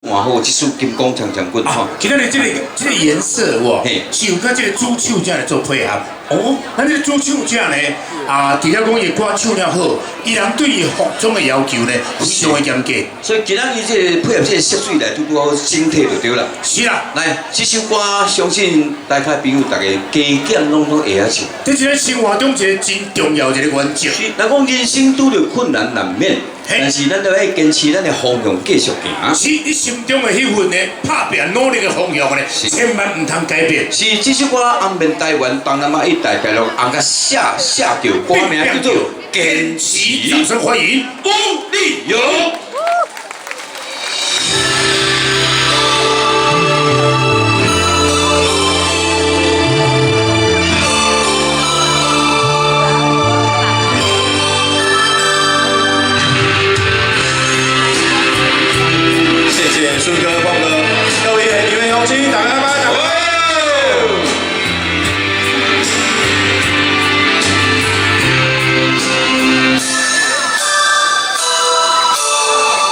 换好，這束金光長長棍吼。今仔日這個顏色哇，是有佮這個主唱者來做配合。哦，咱這個主唱者呢，啊，除了講伊歌唱了好，伊人對伊服裝的要求呢，非常的嚴格。所以今仔日這個配合這個色水來，拄拄好整體就對啦。是啦，來，這首歌相信大家朋友大家加減攏總會曉唱。這是咱生活中一個真重要一個原則。是，若講人生拄著困難難免，但是咱都愛堅持咱的方向繼續行。是，你心中的彼份呢，拍拚努力的方向呢，千萬毋通改變。是，這首歌紅遍台灣、東南亞一帶大陸，紅甲寫寫著歌名叫做《堅持》。掌聲歡迎吳立勇。謝謝孫哥、邦哥，各位現場的鄉親，大家拜拜。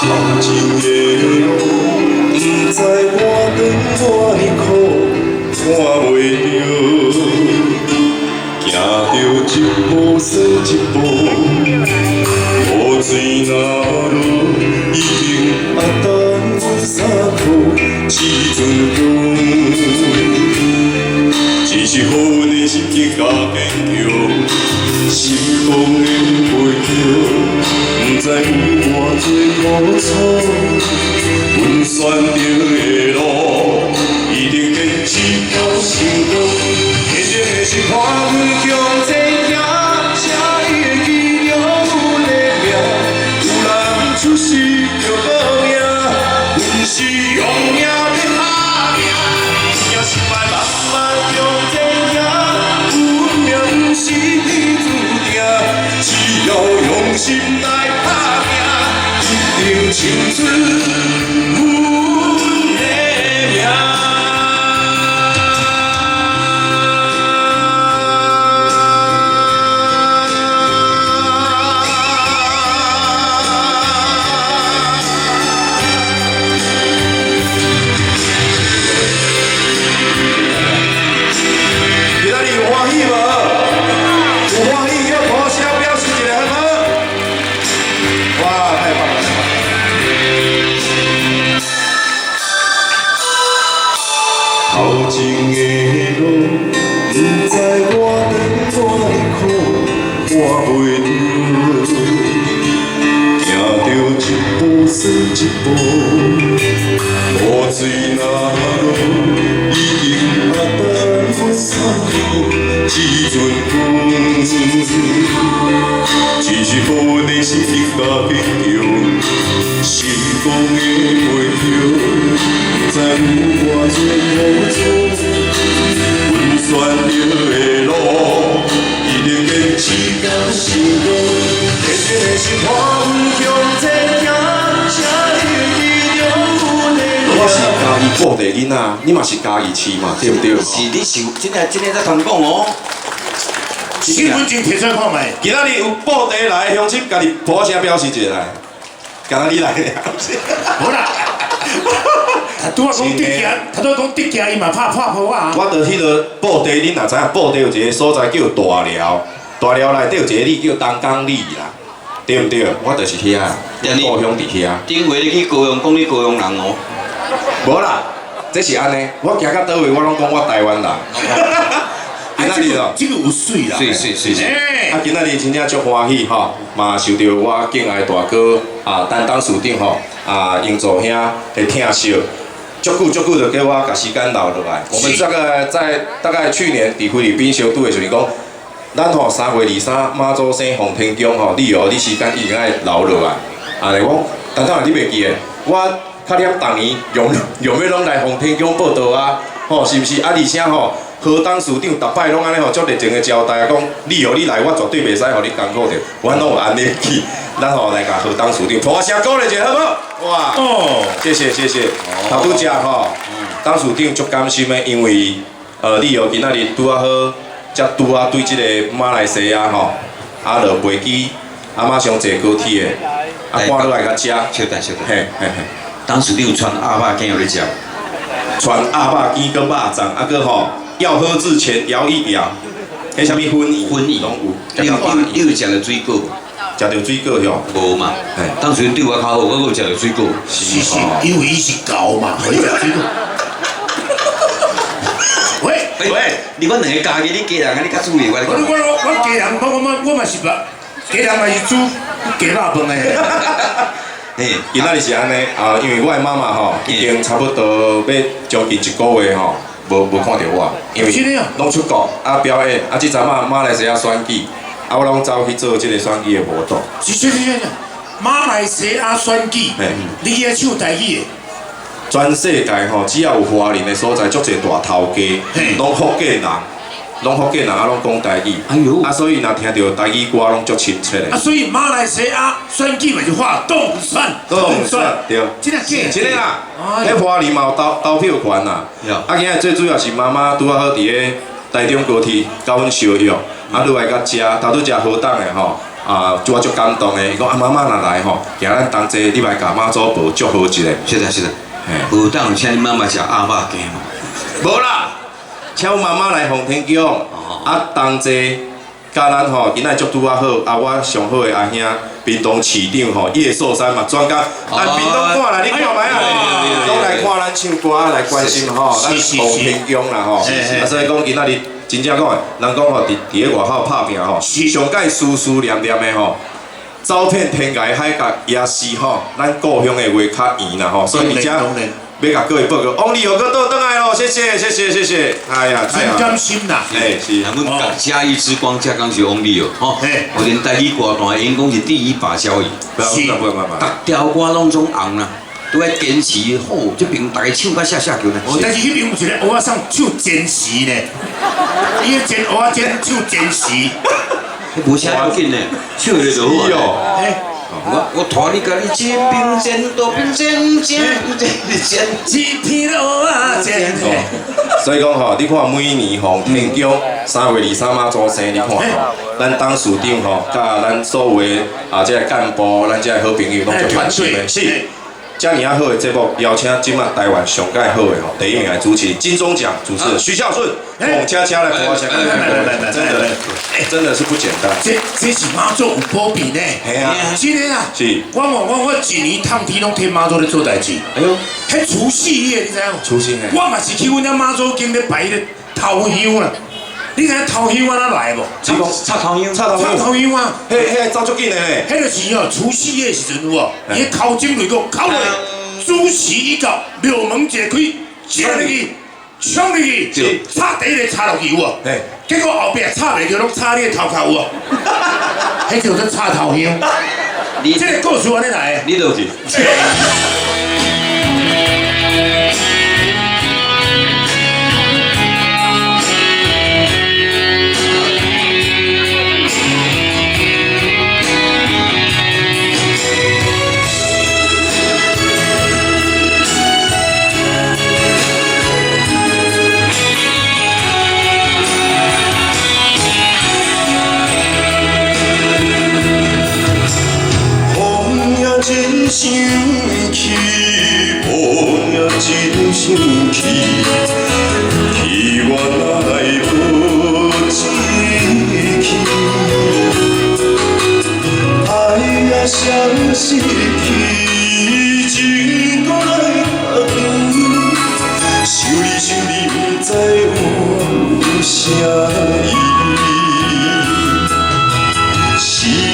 頭前的路，不知偌長偌苦，看袂著，行著一步算一步，雨水若落，已經壓等阮衫褲，這陣光，只是予阮的心更加堅強，成功的背後，不知有偌濟苦楚，阮選著的路，一定堅持到成功。堅定的心看阮向前行，才會記著阮的名。有人出世就報應，阮是用命欲拍拼，赢失敗慢慢向前行，運命不是天注定，只要用心來拍拼，一定唱出阮的名。今仔日有歡喜無？有歡喜，叫鼓聲表示一下好無？哇，太棒了！頭前的路，不知偌長偌苦，看袂著，行著一步算一步，雨水若落，已經壓等阮衫褲，這陣光，只是予阮的心更加堅強，成功的背後，不知有偌濟苦楚，阮選著的路，一定堅持到成功。堅定的心看阮向前行，才會記著阮的名。我是嘉義布袋囡仔，你嘛是嘉義市嘛，對毋對？是，你是真正真正在通講哦。身份證提出來看覓。今仔日有布袋來的鄉親，家己鼓聲表示一下來，敢若你來的。無啦，他拄仔講得驚，他拄仔講得驚，伊嘛拍破破啊。我佇彼個布袋，恁若知影，布袋有一個所在叫大寮，大寮內底有一個里叫東港里啦，對毋對？我就是遐，故鄉佇遐。頂回你去高雄，講你高雄人哦。無啦，這是按呢，我行到佗位，我攏講我台灣人。今仔日哦，這個有水啦，水水水。啊，今仔日真正足歡喜吼，嘛受著我敬愛大哥啊，擔當市長吼啊，英祖兄的疼惜，足久足久就叫我共時間留落來。我們這個在大概去年佇菲律賓相拄的時陣講，咱吼3月23媽祖生奉天宮吼，你哦，你時間一定愛留落來。啊，我講，擔當你袂記得，我較了逐年用用欲攏來奉天宮報到啊，吼是毋是？啊，而且吼，何董事長逐擺攏按呢吼，足熱情的招待啊，講你哦你來，我絕對袂使予你艱苦著，我攏有按呢去，咱吼來共何董事長拍聲鼓勵一下好無？哇！哦，謝謝謝謝，頭拄則吼，董事長足感心的，因為你哦今仔日拄仔好，才拄仔對這個馬來西亞吼，啊落飛機，啊馬上坐高鐵的，啊趕落來較遮，稍等稍等，嘿嘿嘿。董事長傳鴨肉羹予你食？傳鴨肉羹佮肉粽，啊閣吼要喝之前搖一搖，彼啥物粉圓粉圓攏有，你有你有食著水果無？食著水果哟？無嘛。董事長對我較好，我閣有食著水果。是是，因為伊是猴嘛，伊食水果。喂喂，你阮兩個家己，你家人啊，你較注意我。我我我家人，我我我嘛是吧，家人嘛是煮雞肉飯的。嘿，今仔日是按呢啊，因為我的媽媽吼已經差不多欲將近一個月吼，無無看著我，因為攏出國啊表演，啊這陣仔馬來西亞選舉，啊我攏走去做這個選舉的活動。是是是是，馬來西亞選舉，你去遐唱台語的？全世界吼，只要有華人的所在，足濟大頭家，攏福建人，攏福建人啊，攏講台語。哎喲，啊，所以若聽著台語歌，攏足親切的。啊，所以馬來西亞選舉嘛是話當選，當選，對。真的假？真的啦，彼華人嘛有投投票權啦。啊，今仔最主要是媽媽拄仔好佇咧台中高鐵，佮阮相約，啊，落來佮食，頭拄食好檔的吼。啊，我足感動的，伊講啊，媽媽若來吼，行咱同齊，你來共媽祖婆祝賀一下。是的，是的。無當請你媽媽食鴨肉羹嘛？無啦，請阮媽媽來奉天宮，啊同齊佮咱吼，今仔祝拄仔好，啊我上好的阿兄，屏東市長吼葉壽山嘛，專工，啊屏東趕來，你看覓啊？攏來看咱唱歌，來關心吼，咱奉天宮啦吼，啊所以講今仔日真正講，人講吼，佇佇咧外口拍拚吼，上蓋思思念念的吼。走遍天涯海角，也是吼，咱故鄉的話較圓啦吼，所以而且欲共各位報告，王力宏閣倒轉來咯，謝謝謝謝謝謝，哎呀，真甘心啦，哎是，阮嘉義之光，這講是王力宏吼，我連台語歌壇𪜶講是第一把交椅，是，逐條歌攏總紅啦，都愛堅持好，這邊逐家唱甲下下叫呢。但是彼邊有一個蚵仔送唱堅持呢，伊個堅蚵仔煎唱堅持。無啥要緊呢，唱下就好啊。我我帶你共你這邊煎，那邊煎，煎煎煎，一片蚵仔煎。所以講吼，你看每年吼，天宮3月23媽祖生，你看吼，咱董事長吼，佮咱所有的啊這个幹部，咱這个好朋友攏足用心的，是。遮爾仔好的節目，邀請這馬台灣上蓋好的吼，第一名的主持人金鐘獎主持人許孝順，鳳車車來看車，真的，真的是不簡單。這這是媽祖有保庇呢，係啊，真的啦。是。我我我一年冬天攏替媽祖咧做代誌。哎喲，彼除夕夜你知影無？除夕夜。我嘛是去阮遐媽祖宮咧拜彼个頭香啦。你知影頭香按怎來無？插頭香，插頭香啊！彼彼走足緊的咧。彼就是哦，除夕夜時陣有無？伊頭前來講，口落，主時已到，廟門一開，衝入去，衝入去，插第一个插落去有無？結果後壁插袂著，攏插你的頭殼有無？彼叫做插頭香。這个故事按呢來的。你就是。真生氣，風也真生氣，氣我哪會無志氣？愛也相失去，情搁來較長。想你想你，不知有啥意。世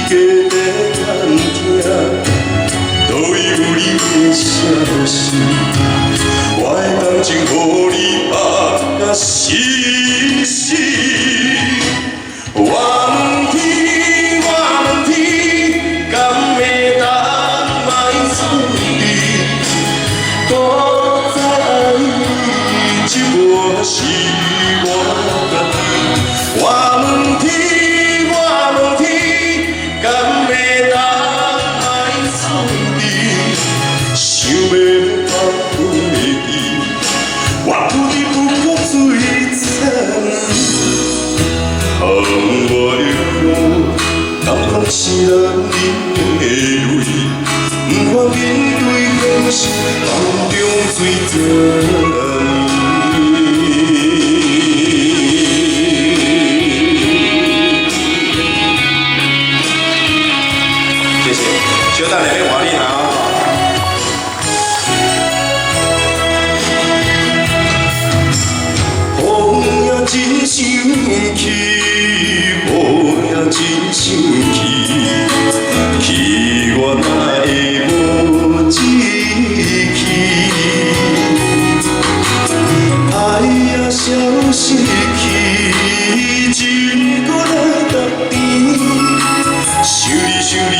界的艰痛。都有你的消息，我的感情予你放甲死死。我问天，我问天，敢会当莫处理？古早爱你，这摆是我家己。我问天，我问天，敢会当莫处理？想欲放袂记，我不知不觉醉惨。窗外雨，敢讲是咱的泪，不愿面对现實夢中醉十年。謝謝，小等下欲換你啦。風也真生氣，雨也真生氣，氣我哪會無志氣？愛也消失去，情閣來逐甜。想你想你，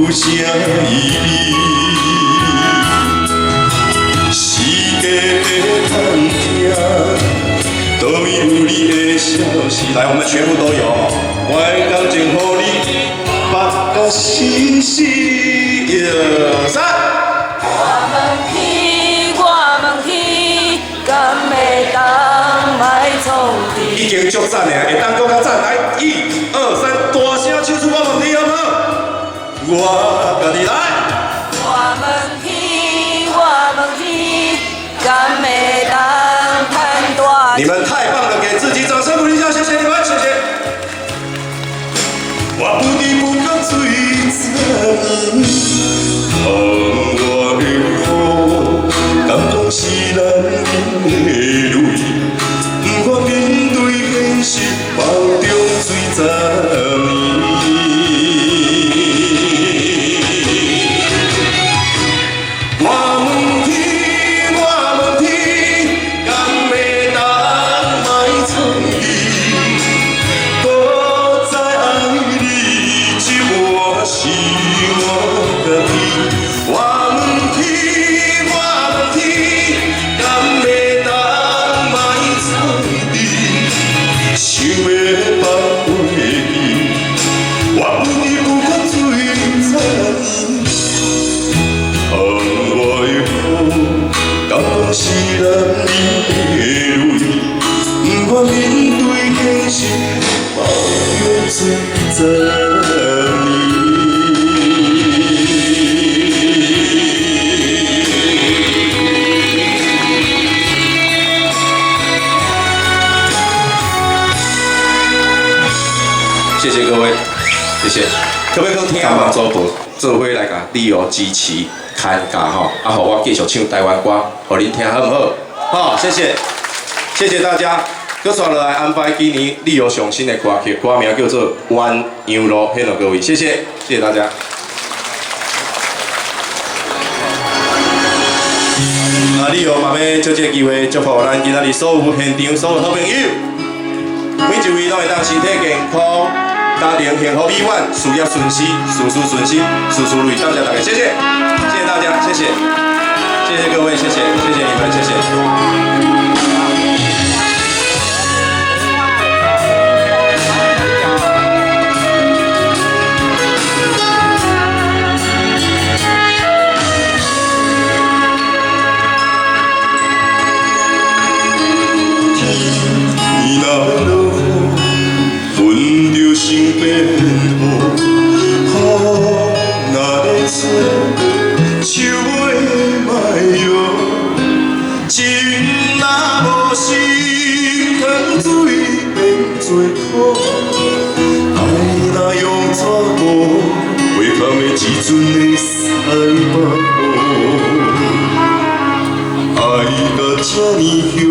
不知有啥意味。世界的痛疼，倒位有你的消息？來，我們全部都有。我的感情予你縛甲死死。一二三。我問天，我問天，敢會當莫創治？已經足讚的，會當閣較讚。來，一、二、三，大聲唱出我問天，好無好？我家己來。我問天，我問天，敢會當趁大？你們太棒了，給自己掌聲鼓勵一下，謝謝你們，謝謝。我不知不覺醉十年，窗外的雨，敢講是男人的淚？不願面對現實，夢中醉十年。我問天，我問天，敢會當莫創治？搁再愛你一半是我家己。我問天，我問天，敢會當莫創治？想欲放過去，我不知不覺醉十年。窗外的雨，敢講是男人的淚？不愿面對現實，夢中醉十年。謝謝各位，謝謝。可欲閣聽我祖婆做伙來共你哦支持看教吼，啊，予我繼續唱台灣歌，予恁聽好毋好？好，謝謝，謝謝大家。閣紲落來安排今年旅遊上新的歌曲，歌名叫做《鸳鸯路》，獻予各位，謝謝，謝謝大家。啊，旅遊嘛欲藉這個機會祝福咱今仔日所有現場所有好朋友，每一位攏會當身體健康，家庭幸福美滿，事業順遂，事事順心，事事如意。多謝大家，謝謝，謝謝大家，謝謝，謝謝各位，謝謝，謝謝你們，謝謝。天若落雨，阮就先變雨；風若咧吹，樹尾莫搖。情若無心，糖水變做苦。愛若用紙糊，袂空的一陣的西北風。愛到這呢凶，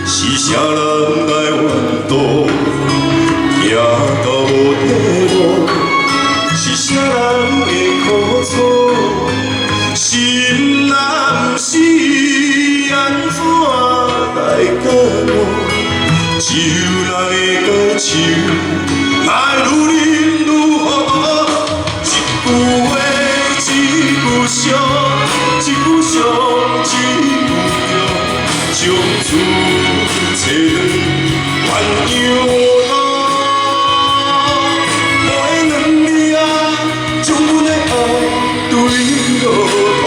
是啥人來怨毒？疼到無退路，是啥人的苦楚？心若毋是按怎來覺悟？只有人的感受，哪會愈啉愈糊塗？一句話，一句傷，一句傷，一句叫，從此找鸳鸯路。我的兩字啊，將阮的愛坠落土。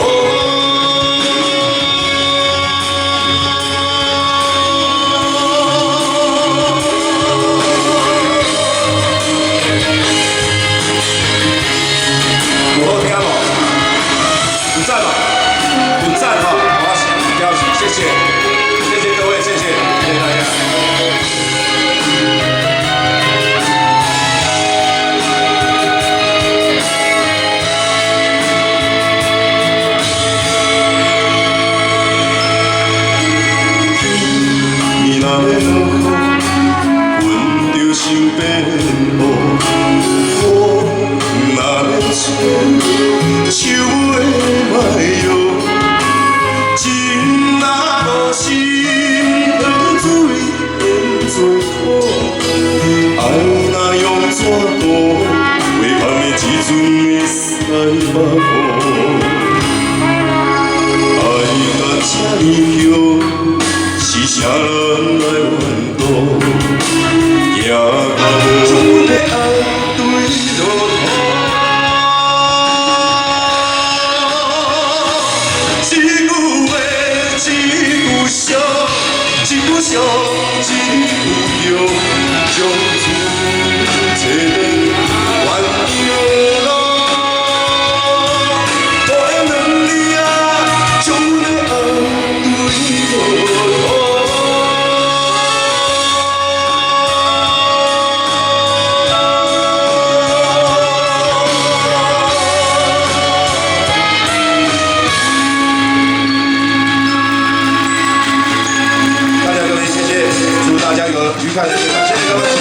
有好聽無？啥人來怨度？行到無阮的愛對路途。一句話，一句惜，一句惜，一句叫，將